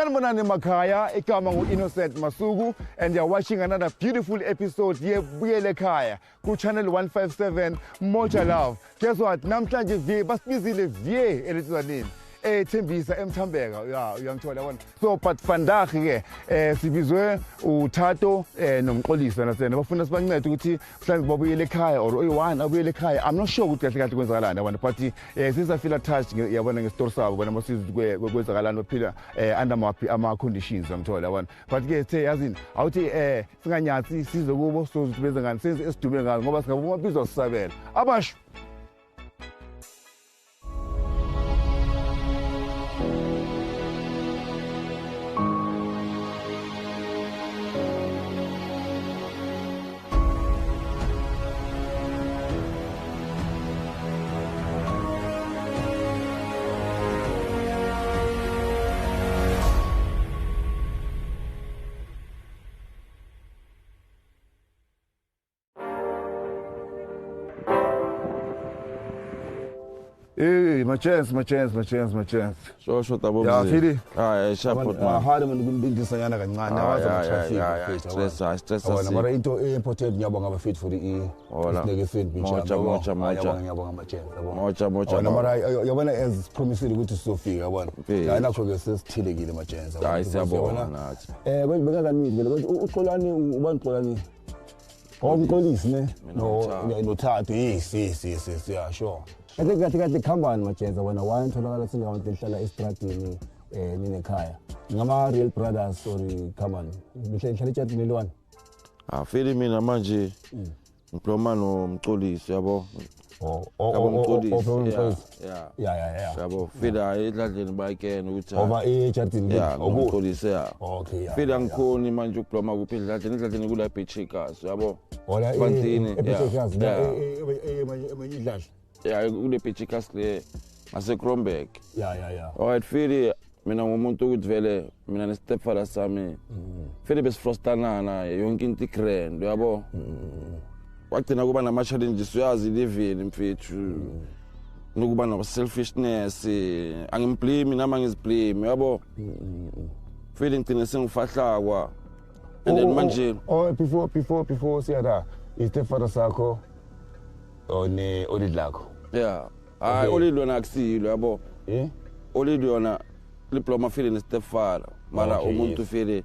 Sanibonani emakhaya, igama ngu-Innocent Masuku and you're watching another beautiful episode yeBuyele Ekhaya ku-channel 157 Moja Love. Guess what? Namhlanje vie basibizile vie elithizanini. Ethembisa emthambeka ya uyangithola yabona. So but vandag ke sibizwe uThato noMxolisi nasena bafuna sibancede ukuthi mhlawumbe babuyele ekhaya or oyi-one abuyele ekhaya. I'm not sure ukuthi kahle kahle kwenzakalani yabona, but sisafeel touched yabona ngestori sabo bona masizwe kwenzakalani, baphila under maphi ama conditions angithola yabona. But ke sithe yazini awuthi singanyathi size kubo sozuthi benze ngani, senze esidume ngazo ngoba singaboma bizwa sisabela abasho. Hey, my chance, my chance, my chance, my chance. Sho sho tabo. Ya, Phili. Ah, sharp man. Hali man kumbindisa yana kancane awazi ama traffic. Stress, stress. Yabona, mara into important ngiyabonga abafethu for i sineke sendwich. Moja, moja, moja. Ngiyabonga ama chance, yabona. Moja, moja. Yabona mara yabona as promised ukuthi sizofika yabona. La nakho ke sesithilekile ma chance. Hayi siyabonga nathi. Bekakanini vele manje uXolani ubani Xolani? Umxolisi ne? No, noThathu. Yes, yes, yes, yes, yeah, sure. Kahle kahle kahle khambani majenza wena why tholakala singabantu ehlala estradini ninekhaya. Ngama real brothers or khambani. Nihlala ejardini eliwani. Ah, fili mina manje ngiploma noMxolisi yabo. Oh, Yabo Mxolisi. Mxolisi. Yeah. Yeah, yeah, yeah. Yabo fili hayi edladleni bayakena ukuthi Over ejardini. Yeah, uMxolisi yeah. Okay, yeah. Fili angikhoni manje ukuploma kuphi edladleni, edladleni kula beachikers yabo. Hola, Bantini, ebeachikers. yeah. Emanye idladla. Yeah, kule beachikers le ngase Kromberg. Yeah, yeah, yeah. Alright, fili mina ngumuntu ukuthi vele mina ne stepfather sami. Fili besifrostanana yonke into grand yabo. Wagcina kuba nama challenges uyazi living mfethu. Nokuba no selfishness, angimblame nami angiziblame yabo. Fili ngicine sengifahlakwa. And then manje oh before siyara istepfather sakho one olidlakho. Yeah. Hayi olidlona akusilo yabo. Eh? Olidlona liploma fili ne stepfather. Mara umuntu fili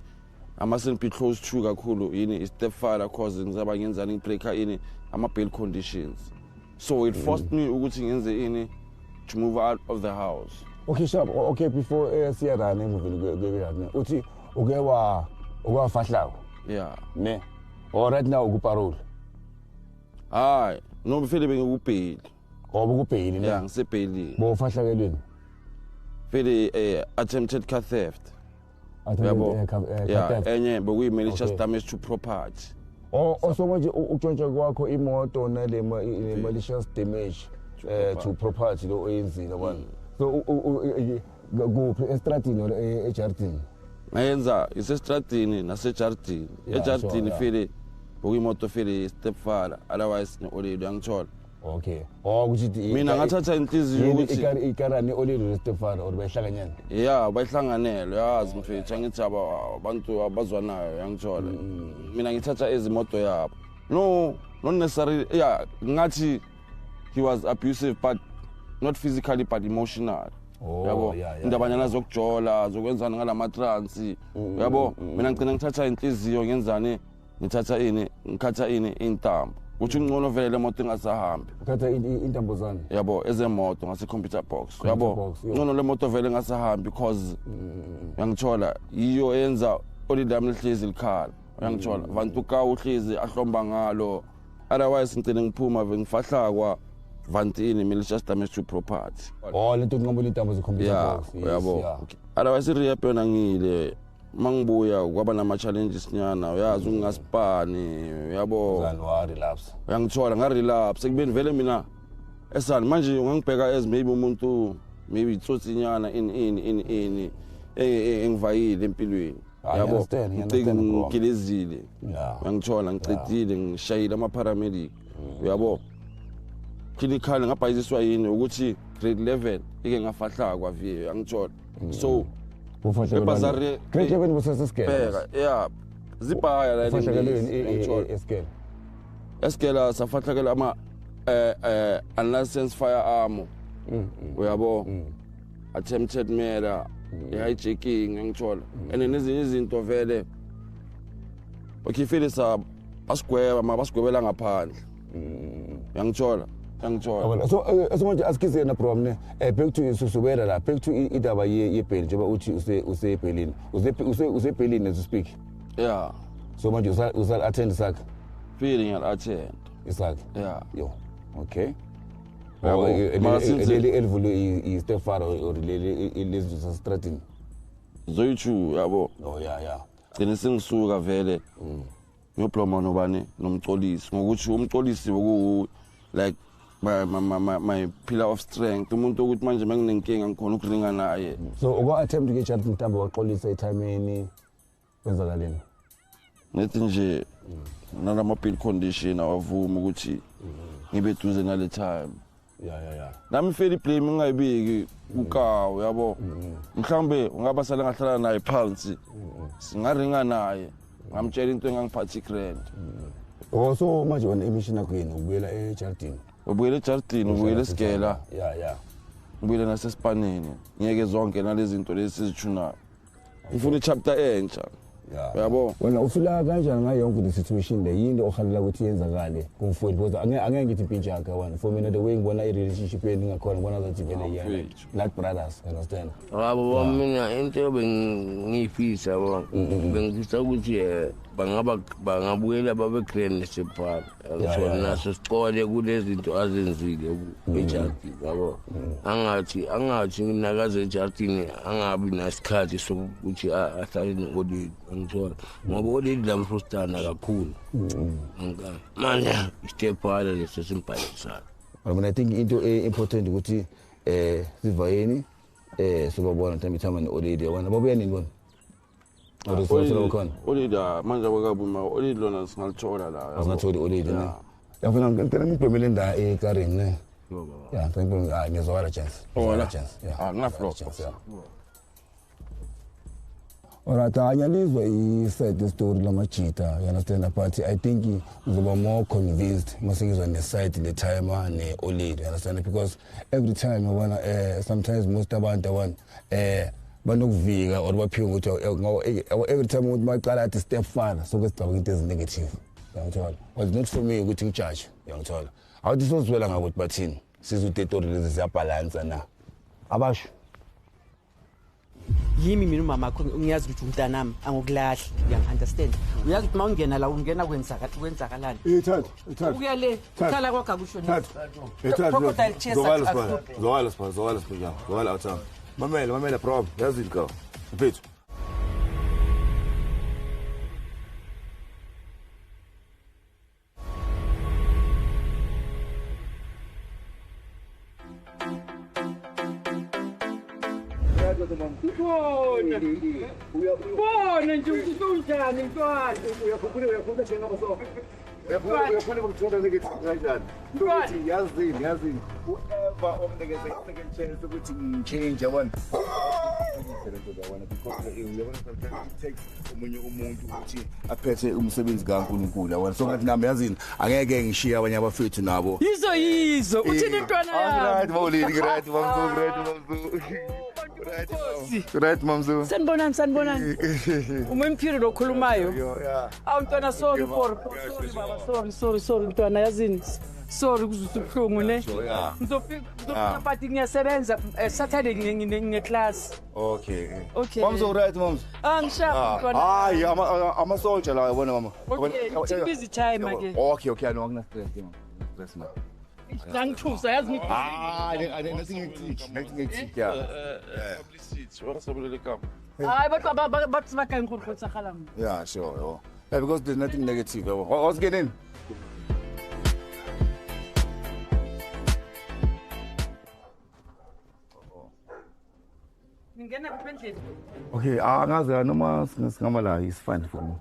I mustn't be close to kakhulu yini i stepfather cause ngizaba ngenzani ngibreaker ini ama bail conditions. So it forced me ukuthi ngenze ini to move out of the house. Okay sharp. Okay before siyara ne move uthi uke wa ukwafahlako. Yeah. Ne. Or right now uku parole. Hayi, no mfele bengikubheli. Ngoba ukubheli ne. Yeah, ngisebheli. Bofahlakelweni. Fele attempted car theft. Yabo. Yeah, enye bekuyi malicious damage to property. Oh, so manje ukutshontsha kwakho imoto nale malicious damage to property lo oyenzile yabona. So kuphi estradini or ejardini? Ngayenza isestradini nasejardini. Ejardini fele bokuyimoto fele stepfather otherwise ne olelo angithola. Okay. Oh ukuthi mina ngathatha inhliziyo ukuthi ikarani olelo ne stepfather or bayihlanganyana. Yeah, bayihlanganele yazi mfethu angithi abantu abazwanayo yangithola. Mina ngithatha ezimoto yabo. No, not necessarily. Yeah, ngathi he was abusive but not physically but emotional. Yabo indabanyana zokujola zokwenzana ngalama trance yabo mina ngicina ngithatha inhliziyo ngenzani ngithatha ini ngikhatha ini intambo uthi ngcono vele le moto ingasahambi ukhatha intambo zani yabo ezemoto ngase computer box yabo ngcono le moto vele ingasahambi because uyangithola yiyo eyenza olidami lihlezi likhala uyangithola vantu ka uhlezi ahlomba ngalo otherwise ngicine ngiphuma ngifahlakwa vantini malicious damage to property. Oh lento nqamula intambo ze computer box. Yabo. Otherwise i-rehab yona ngile mangibuya kwaba nama challenges nyana uyazi ungasipani yabo. Wa relapse. Uyangithola nga relapse ekubeni vele mina esani manje ungangibheka as maybe umuntu maybe itsotsi nyana in engivayile empilweni. Yabo. Ngigilezile. Uyangithola ngicedile ngishayile ama paramedic. Uyabo. Clinical ngabhayiziswa yini ukuthi grade 11 ike ngafahlakwa vie angithola. So Ebazari Grade 11 busasesigela. Yeah. Zibhaya la le esigela. Esigela safahlakela ama unlicensed firearm. Uyabo? Attempted murder, hijacking ngithola. And nezinye izinto vele. Okay feel sa basigweba mabasigwebela ngaphandle. Uyangithola? Angithola. So manje asikhize na problem ne back to susubela la back to indaba ye bail njengoba uthi use Berlin. Use Berlin as you speak. Yeah. So manje usal attend sakhe. Feeling at attend. Isakhe. Yeah. Yo. Okay. Leli elivulwe i-stepfather or leli lezi zasestratini. Zoyichu yabo. Oh yeah yeah. Gcine sengisuka vele. Ngiyobloma nobani nomcolisi ngokuthi umcolisi woku like my pillar of strength umuntu ukuthi manje manginenkinga ngikhona ukuringa naye. So uka attempt ke chat mhlawumbe waxolisa ethimeni kwenzakaleni? Ngithi nje nalama bill condition awavumi ukuthi ngibe duze nale time. Yeah. Nami feli blame ngingayibiki ukawo yabo. Mhlambe ungaba sala ngahlala naye phansi. Singaringa naye. Ngamtshela into engangiphathi grand. Oh so manje wena emission yakho yini ubuyela eJardini? Ubuyela eJardini, ubuyela esigela. Yeah. Ubuyela nasesipanini. Ngiyeke zonke nalezi zinto lezi sizithunayo. Ngifuna ichapter entsha. Yeah. Uyabo? Wena ufila kanjani ngayo yonke le situation le yini ohalela ukuthi yenzakale kumfowethu because angeke ngithi impintshi yakhe wena for mina the way ngibona i-relationship yenu ngakhona ngibona ngathi vele yeah like brothers, understand? Yabo mina into bengiyifisa yabo bengifisa ukuthi bangabuyela babe grand separate ngithola naso sicole kulezi zinto azenzile eJardini yabo angathi nakaze eJardini angabi nasikhathi sokuthi ahlale no-Oledi ngithola ngoba Oledi lamfrustana kakhulu manje istepfather leso simphayisayo. Mina I think into important ukuthi sivayeni sobabona mhlawumbe ithama ne-Oledi yabona babuya nini bona? Oledi manje abakabuma Oledi lona singalithola la. Asingatholi Oledi ne. Yafuna ngicela ngibhemele nda ekarini ne. Yeah, ngicela ngizwala chance. Wala chance. Yeah. Angina-flop. Alright, angiyalizwa i-side story lamajita, you understand? But I think ngizoba more convinced mase ngizwa ne-side le-timer ne-Oledi, you understand? Because every time yabona sometimes most abantu yabona banokuvika or baphiwe ukuthi every time umuntu maqala athi stepfather soke sicabanga into ezi-negative, uyangithola? But not for me ukuthi ngijudge, uyangithola? Awuthi sozwela ngabo ukuthi bathini, sizwe itetori lezi ziyabhalansa na. Abasho. Yimi mina umama wakho ngiyazi ukuthi umntanami angokulahli, uyangi-understand? Uyazi ukuthi uma ungena la ungena kwenzakalani. Thatha. Ukuya le, ukhala kwakho akusho Zowala sipha, zowala awuthama. Mamela bro, yazini ka. Mfethu. Bona nje ukuthi unjani mntwana. Uyakhuluma njengoba so. Uyakhuluma ukuthola negative kanjani? Ukuthi yazini. Whoever omnikeze second chance ukuthi ngichange yabona. Because uyabona sometimes it takes omunye umuntu ukuthi aphethe umsebenzi kaNkulunkulu yabona. So ngathi nami yazini angeke ngishiye abanye abafethu nabo. Yizo uthini mntwana yami? Right mawulini right mamzo right mamzo. Right mamzo. Sanibonani. Umemphiri lo khulumayo. Yeah. Awu mntwana sorry for sorry baba sorry mntwana yazini. Sorry kuzwisa ubuhlungu ne. Ngizofika party ngiyasebenza Saturday ngine class. Okay. Okay. Mamzo right mamzo. Ah ngishapha mntwana. Hayi ama soldier la yabona mama. Okay, busy time ke. Okay no akuna stress mama. Stress mama. Ngangithusa yazi ngithi. Ah, nothing hectic yeah. Publicity, wa sa bolele ka. Hayi batho ba kaeng gore go tsagalang. Yeah, sure. Yeah, because there's nothing negative. What's getting in? Ngingena kuphi endlini? Okay, angazi noma singama la is fine for me.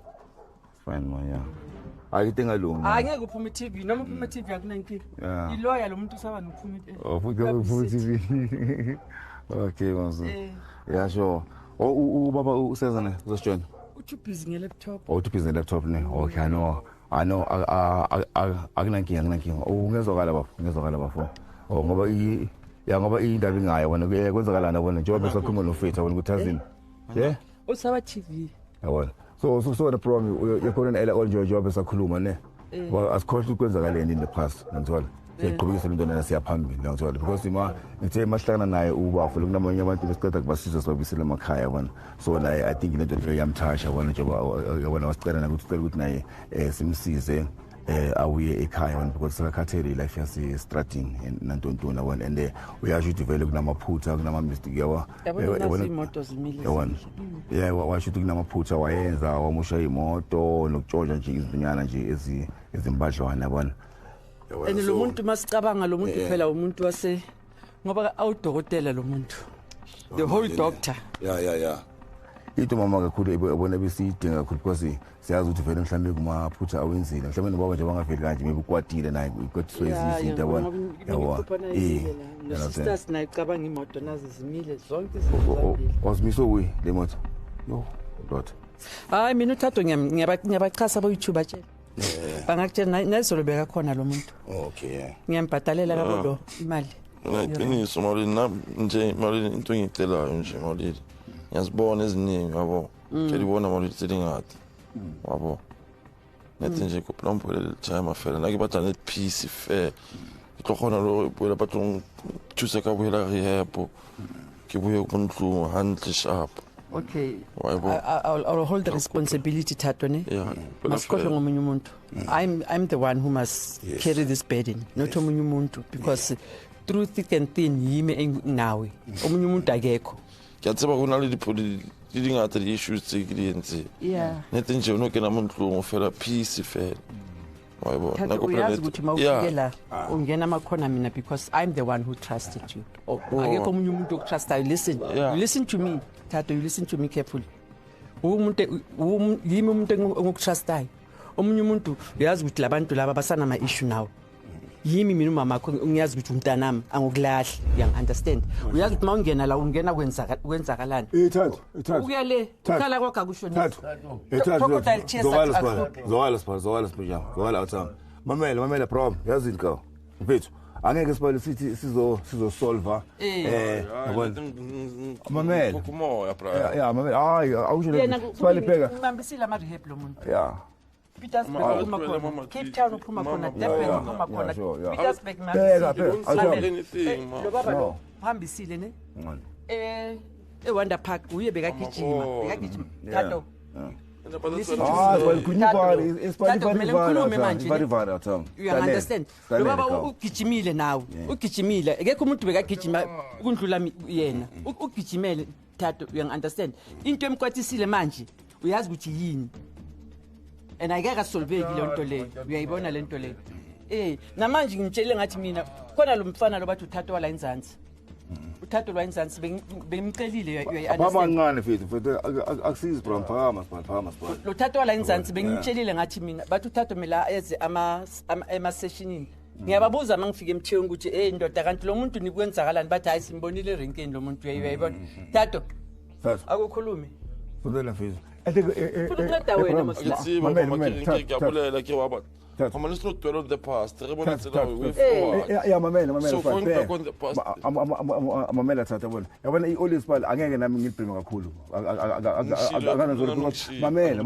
It's fine man, yeah. Ayike engalungi. Hayi ngeke uphume i-TV noma uphume i-TV akunankinga. Iloya lo muntu usaba nokuphuma i-TV. Oh, futhi uphume i-TV. Okay, mamzo. Yeah, sure. Ubaba useza ne uzosijoyina. Uthi busy nge-laptop. Oh, uthi busy nge-laptop ne. Okay, I know. I know akunankinga. Ungezwakala bafo, ungezwakala bafo. Oh, ngoba ya ngoba indaba ingayo wena kwenzakalana wena njengoba besakhuluma noFitha wena ukuthi azini. Yeah? Usaba TV. Yabona. So the problem yakhona ela all njengoba besakhuluma ne. Well, asikhohle ukwenzakaleni in the past ngithola. Siyaqhubekisa into lena siyaphambili ngithola because ima ngithe mahlangana naye ubafo lokunamanye abantu besiqeda kubasiza sibabisele emakhaya yabona. So naye I think lento leyo yamthasha yabona njengoba yabona wasicela nakuthi ucela ukuthi naye simsize awuye ekhaya yabona because sekakhathele life yase stratini nantontona yabona and uyasho ukuthi vele kunamaphutha kunama mistake yabo yabona imoto zimile yabona. Yeah, washo ukuthi kunamaphutha wayenza wamusha imoto nokutshontsha nje izinyana nje ezimbadlwana yabona. And lo muntu masicabanga lo muntu phela umuntu wase ngoba awudokotela lo muntu, the whole doctor. Yeah. Into mama kakhulu ebona besiyidinga kakhulu because siyazi ukuthi vele mhlambe kumaphutha awenzile mhlambe nobaba nje bangaveli kanje maybe ukwatile naye ukwatiswe izinto yabona. No sisters naye cabanga imoto nazi zimile zonke izinto. Wazimiso kuyi le moto. Yo, ndoda. Hayi mina uthatho ngiyabachasa abo YouTube atshela. Bangakutshela nezolo bekakhona lo muntu. Okay, yeah. Ngiyambhadalela kabo lo imali. Ngiqiniso Maulidi na nje Maulidi into engicelayo nje Maulidi. Ngiyazibona eziningi yabo. Ngiyibona Maulidi selingathi. Yabo. Ngathi nje kuplompole time afela la ke batla net peace fair. Ke tlo khona lo boela batlong thusa ka boela rehab. Ke boye go ntlong hantle sharp. Okay. I'll hold the responsibility, Thato, ne? Yeah. I'm the one who must carry this burden, not omunye umuntu, because through thick and thin yimi enginawe. Omunye umuntu akekho. Ke a tseba go na le di dingata di issues tse ke di entseng. Yeah. Nete nje o no kena mo ntlong fela peace fela. Thato uyazi ukuthi mawufike la ungena amakhona mina because I'm the one who trusted you. Akekho omunye umuntu okutrustayo. Listen. You listen to me. Thato, you listen to me carefully. Umuntu yimi umuntu engikutrustayo. Omunye umuntu uyazi ukuthi labantu laba basanama issue nawe. Yimi mina umama wakho ngiyazi ukuthi umntanami angokulahli, you understand? Uyazi ukuthi mawungena la ungena kwenzakalani. Thato. Ukuya le, ukhala kwakho akusho ni. Thato. Zowala sibhijama. Zowala awuthama. Mamela bro, yazini ka. Mfethu. Angeke sibale sithi sizosolva yabona. Mamela. Yeah, mamela. Hayi, awusho le. Sibale bheka. Ngibambisile ama rehab lo muntu. Yeah. Petersburg uphuma khona, Cape Town uphuma khona, Durban uphuma khona, Petersburg lo baba lo uhambisile ne eWonder Park uye bekagijima Thato. You understand? Lo baba ugijimile nawe, ugijimile. Akekho umuntu bekagijima ukundlula yena. Ugijimele Thato, you understand? Into emkwatisile manje uyazi ukuthi yini. And angeke asolveki le nto leyo. Uyayibona le nto leyo. Namanje ngimtshele ngathi mina khona lo mfana lo bathi uthatho wala eNzansi. Uthatho lwa eNzansi bengimcelile uyayi-understand. Baba kancane mfethu akusizi bro, phakama. Lo thatho wala eNzansi bengimtshelile ngathi mina bathi uthatho mina eze ama sessionini. Ngiyababuza mangifika emthiyweni ukuthi hey ndoda kanti lo muntu nikwenzakalani bathi hayi simbonile erenkeni lo muntu uyayibona. Thato. Akukhulumi. Fudela mfethu. Let's not dwell on the past. Yeah, mamela. So going back on the past. Mamela thatha bona. Yabona i-always ball angeke nami ngilibheme kakhulu. Mamela,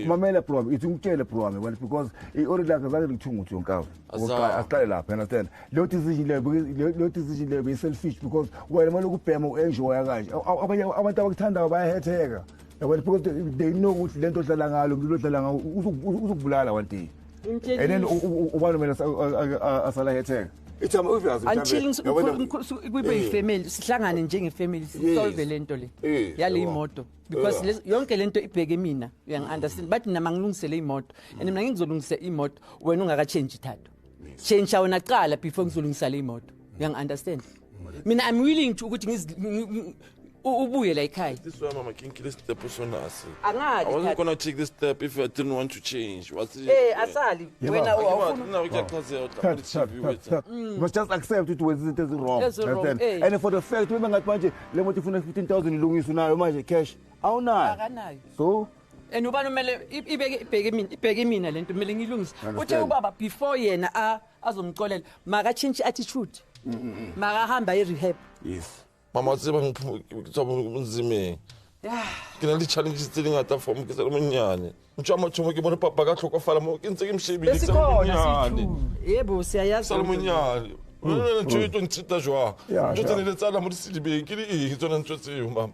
mamela bro, ithi ngitshele bro wami yabona because i-always like azange ngithunga ukuthi yonke. Asiqale lapha, understand? Leyo decision leyo be selfish because wena manje ukubhema uenjoy kanje. Abanye abantu abakuthandayo bayahetheka. Yabona because they know ukuthi lento odlala ngalo, umuntu odlala ngawo uzokubulala one day. And then ubani mina asala hetheka. Ithama obvious until kube ifamily sihlangane njengefamily sisolve lento le yale imoto because yonke lento ibheke mina, uyangi-understand? Bathi mina mangilungisele imoto and mina ngizolungisa imoto wena ungaka change Thato. Change wena qala before ngizolungisa le imoto, uyangi-understand? Mina I'm willing to ukuthi Ubuye la ekhaya. This why mama ke nkile step sona se. Angali. I wasn't gonna take this step if I didn't want to change. What's it? Asali wena awufuna. No, ngiyachazela uthi. You must just accept it when it is wrong. And for the fact we ngathi manje le moto ifuna 15,000 ilungiswe nayo manje cash awunayo. Akanayo. So and ubani kumele ibeke mina lento kumele ngilungise. Uthe ubaba before yena azomxolela makatshintshe attitude. Makahamba e-rehab. Yes. Mama tseba ke tswa bonzimeng. Ke na le challenges tse dingata for ke sa le monyane. Ntho ya mathomo ke bone papa ka tlhokofala mo ke ntse ke mshebile ke sa le monyane. Yebo siyayazi. Sa le monyane. Ntho e tlo ntshita jwang? Ntho tse ne le tsala mo disedibeng ke di eng tsona ntho tseo mama?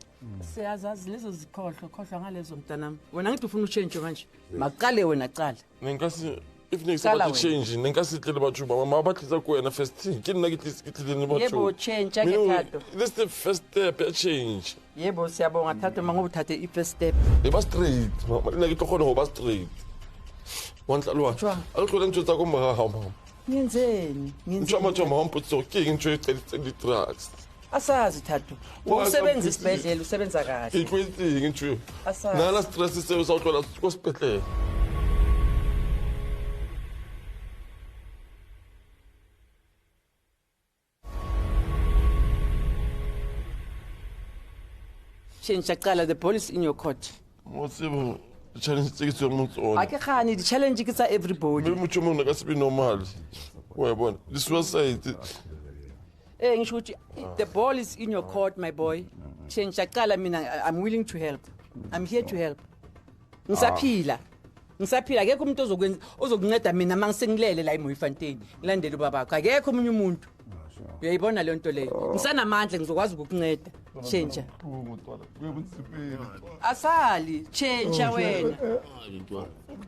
Siyazazi lezo zikhohlwa khohlwa ngalezo mntanami. Wena ngithi ufuna uchange manje. Maqale wena qala. Nka se if ne ke sa change ne nka se tle le batho ba mama ba tlisa ko wena first thing ke nna ke tlile le batho. Yebo change ke Thato. This is the first step ya change. Yebo siyabonga Thato mangoba uthathe i first step. E ba straight mama nna ke tlo kgona ho ba straight. Wa ntlalwa. A le tlole ntho tsa ko morago mama. Ngenzeni? Ntho matho mama mpotso ke eng ntho e qeditseng di-drugs. Asazi Thato. Usebenza isibhedlela usebenza kahle. Ke tlwaetseng ntho eo. Asazi. Nna la stress seo sa o tlola ko sepetlele. Change qala, the ball is in your court. Mo challenge tse ke tsweng mo tsona. A ke gane di-challenge ke tsa everybody. Mme motho mongwe ka se be normal. Wa e bona di-suicide. Ngisho ukuthi the ball is in your court my boy. Change qala mina I'm willing to help. I'm here to help. Ngisaphila. Ngisaphila akekho umuntu ozokwenza ozokunceda mina mangisengilele la eMoifontein. Ngilandele ubabakho. Akekho omunye umuntu. Uyayibona le nto leyo. Ngisanamandla ngizokwazi ukukunceda. Change. Asali, change wena.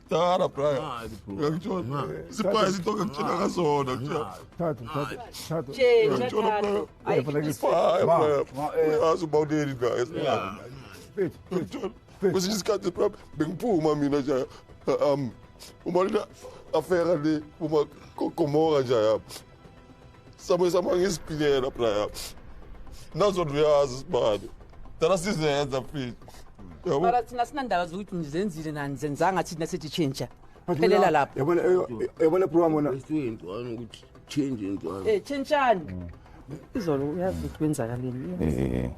Kudala Brian. Uyangithola. Siphayi into ngikutshela ngazona. Thato. Change Thato. Uyazi ubawuleli guys. Kwesinye isikhathi bengiphuma mina nje uma lena affaire le uma Gomora nje yapha. Samwe ngisiphilela Brian. Nazo uyazi sibani. Dala sizenza mfethu. Yabo. Mara thina sinandaba zokuthi nizenzile nani zenzanga thina sithi change. Phelela lapho. Yabona bro wena. Into ukuthi change into. Changeani. Izolo uyazi ukuthi kwenzakaleni.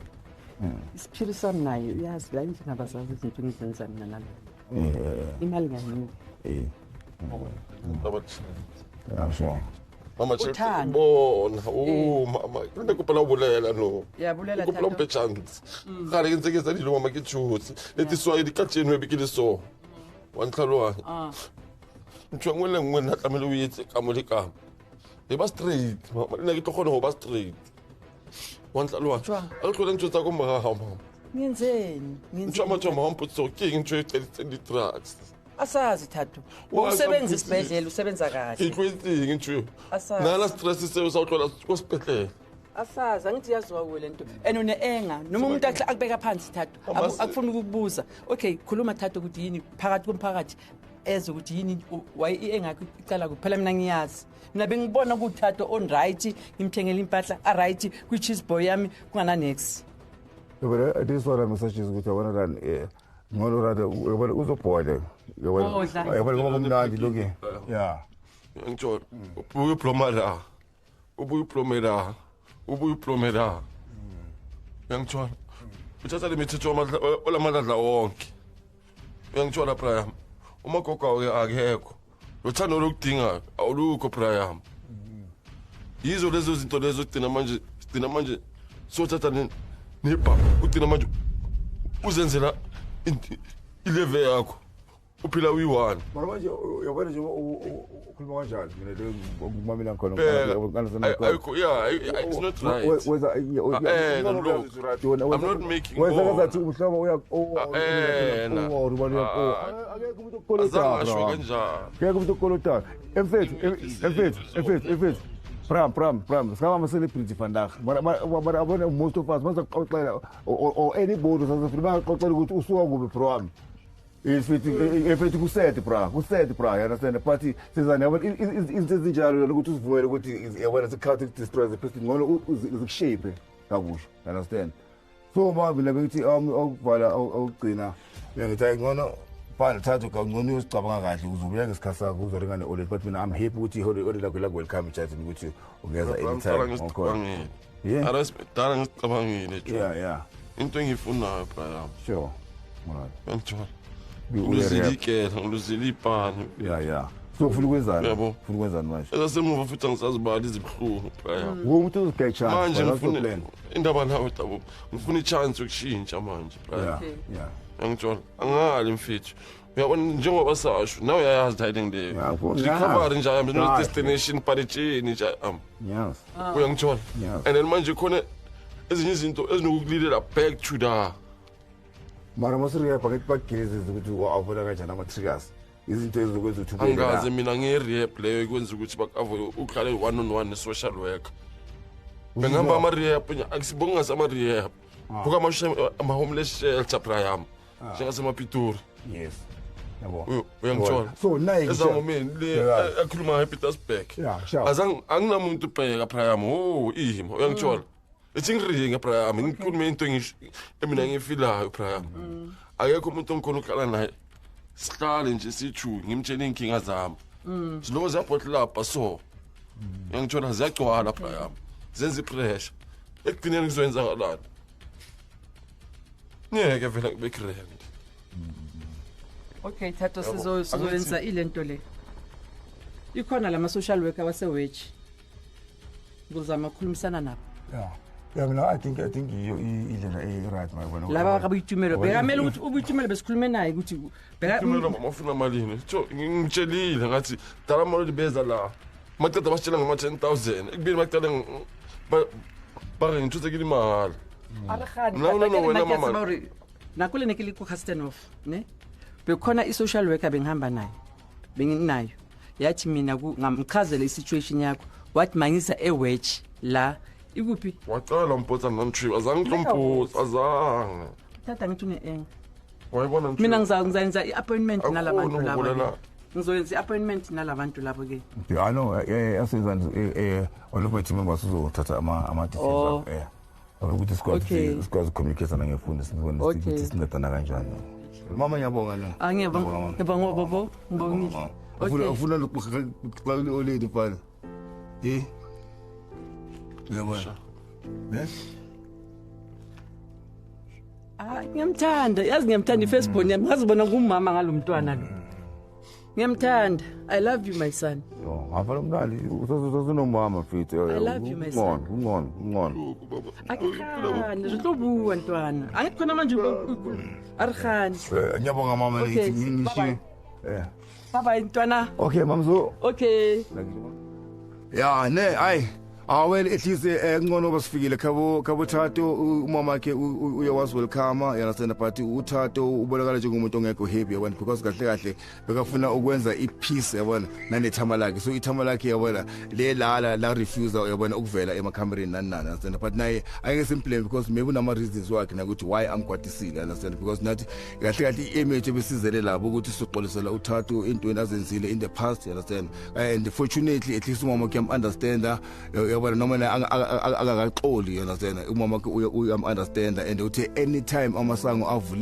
Isiphili sami naye uyazi la endlini abazazi izinto engizenza mina nalo. Imali nganini. Yeah, Mama bona oh mama ke ne kopa la bolela no. Ya bolela Thato. Kopa mpe chance. Gare ke ntse ke tsa dilo mama ke tshotse. Le tiswa di ka tseno be ke le so. Wa ntlhaloa. Ntho nngwe le nngwe nna tlamehile o etse ka mo le ka. E ba straight mama nna ke tlo kgona ho ba straight. Wa ntlhaloa. A le tlole ntho tsa ko morago mama. Ngenzeni? Ntho matho mama mpotso ke eng ntho e qeditseng di-drugs. Asazi Thato. Usebenza isibhedlela usebenza kahle. Ke tlwaetseng ntho eo. Asazi. Nna la stress seo sa o tlola ko sepetlele. Asazi angithi yaziwa kuwe lento. And une-anger noma umuntu akubeka phansi Thato akufuni ukukubuza. Okay, khuluma Thato ukuthi yini phakathi komphakathi eze ukuthi yini why i-anger yakho icala kuphela mina ngiyazi. Mina bengibona ukuthi Thato on right ngimthengele impahla a right kwi-cheese boy yami kungana next. Yabona this one message is ukuthi yabona lani ngcono rather yabona uzobhola. Yabona ngoba kumnandi lokho. Yeah. Ngithola ubuye uploma la. Ubuye uplome la. Ubuye uplome la. Uyangithola. Uthatha le mithetho olamadla wonke. Uyangithola Brian. Umagogo akekho. Lothando lokudinga awulukho Brian. Yizo lezo zinto lezo gcina manje sothatha nebha ugcina manje uzenzela ileve yakho uphila uyi-one. Mara manje uyabona nje ukhuluma kanjani mina le ngumamela ngikhona. Yeah, it's not right. I'm not making wenza ngathi umhlobo uya akekho umuntu okukolotayo. Akekho umuntu okukolotayo. Emfethu Pram. Singaba celebrity vandag. Maar abona most of us masaxoxela or anybody South Africa baxoxela ukuthi usuka kuphi bro wami. Ifethi kusete bra, you understand? But sizana yabona izinto ezinjalo ukuthi usivumele ukuthi yabona sikhathi destroy the person ngcono uzikushape kakusho, you understand? So ma mina bengithi okuvala okugcina mina ngithi hayi ngcono bhala thatha kangcono uyosicabanga kahle uzobuya ngesikhathi sakho uzoringa ne-oled, but mina I'm happy ukuthi i-oled lakho laku-welcome chatini ukuthi ungeza Dala anytime wakhona. ngisicabangile. Yeah. Dala ngisicabangile jo. Yeah. Into engiyifunayo Brian. Sure. Alright. Uyangithola. Be Ngiluzile rehab. ikela, ngiluzile ipani. Yeah. So ufuna ukwenzani? Yabo. Ufuna ukwenzani manje? Ezasemuva futhi angisazibali izibuhlungu Brian. Umuntu uzogecha. Manje ngifuna indaba nawe Tabo. Ngifuna i-chance yokushintsha manje Brian. Yeah. Uyangithola. Angali mfethu. Uyabona njengoba sasho nawe uyayazi hiding leyo. Yeah, ngiyazi. Recovery nje ayami no Kahle. destination paritsheni nje am. Yes. Uyangithola. Yes. And then manje khona ezinye izinto ezinokukulilela back to the Mara masirehab angithi bakugilizise ukuthi wa-avoida kanjani ama-triggers. Izinto ezokwenza ukuthi ubuyele la. Angaze mina nge-rehab leyo ikwenza ukuthi baku-avoid uhlale one on one ne-social worker. Bengihamba ama-rehab akusibongingase ama-rehab. Buka ama-homeless shelter Brian. Njengasemapitori. Yes. Yabo. Uyangithola. So nayi Ezangomeni le Yeah. akhuluma nge-Petersburg. Yeah, sure. Azange anginamuntu ubheka Brian. Oh, ima uyangithola. Ithi ngiringe Brian, ngikhulume into engisho mina ngiyifilayo Brian. Akekho umuntu ongikhona ukuhlala naye. Sihlale nje sithu ngimtshele inkinga zami. Ziloko ziyabhotlapa so. Uyangithola ziyagcwala Brian. Zenza ipressure. Ekugcineni kuzoyenzakalani? Ngeke vele kube grand. Okay Thato, sizoyenza ilento le. Ikhona lama social worker wase-Wedge. Ngizama ukukhulumisana nabo. Yeah. Yeah, mina I think iyo indlela e-right mayibona. Laba kaBoitumelo bekamele ukuthi uBoitumelo besikhulume naye ukuthi beka Tumelo mama ufuna malini? Tjo ngimtshelile ngathi dala mali beza la. Maqeda basitshela ngama 10,000. Ekubeni baqale ba re ngithutse ke dimahhala. A re gane. No, wena mama. Nako le ne ke le ko Kirstenhof, ne? Bekhona i-social worker bengihamba nayo. Benginayo. Yathi mina ngamchazela i-situation yakho. Wathi mangisa eWedge la. Ikuphi? Waqala umpotsa nantri azange ngikumpotsa azange. Thatha ngithi une-eng. Wayibona nje. Mina ngizayenza i-appointment nalabantu Akukhona labo. ukubulela. Ngizoyenza i-appointment nalabantu labo ke. Yeah, I know. Asenza all of my team members uzothatha ama details Oh. akho. Yeah. Ukuthi sikwazi Okay. sikwazi ukucommunicate nangefoni sibone Okay. ukuthi sincedana kanjani. Mama ngiyabonga la. Ah, ngiyabonga. Ngiyabonga bobo. Ngibongile. Ufuna Okay. ufuna lokuxoxa oledi mfana. Eh? Uyabona? Yes. Ah, ngiyamthanda. Yazi ngiyamthanda i-firstborn yami. Ngazibona ngumama ngalomntwana lo. Ngiyamthanda. I love you my son. Yo, ngafana umntwana usasenomama mfethu. I love you, my son. Ungcono, ungcono, ungcono. Akhe re tlo bua ntwana. Angithi khona manje a re gane. Ngiyabonga mama Okay, ngithi ngishiye. bye-bye. Yeah. Bye bye ntwana. Okay, mamzo. Okay. Ya, ne, ay. Ah well, at least ngcono basifikile khabo Thato umama wakhe uyawazi welcome, you understand, but uThato ubonakala njengomuntu ongekho happy yabona because kahle kahle bekafuna ukwenza ipeace yabona nanethama lakhe, so ithama lakhe yabona le la refuse yabona ukuvela emakhamereni nani nani, understand, but naye angeke simblame because maybe unama reasons wakhe nakuthi why amkwatisile, understand, because nathi kahle kahle i-image ebesizele labo ukuthi sizoxolisela uThato entweni azenzile in the past, you understand, and fortunately at least umama wakhe understand yabona noma naye akakaxoli, you understand, umama wakhe uyam understand and uthe anytime amasango avule.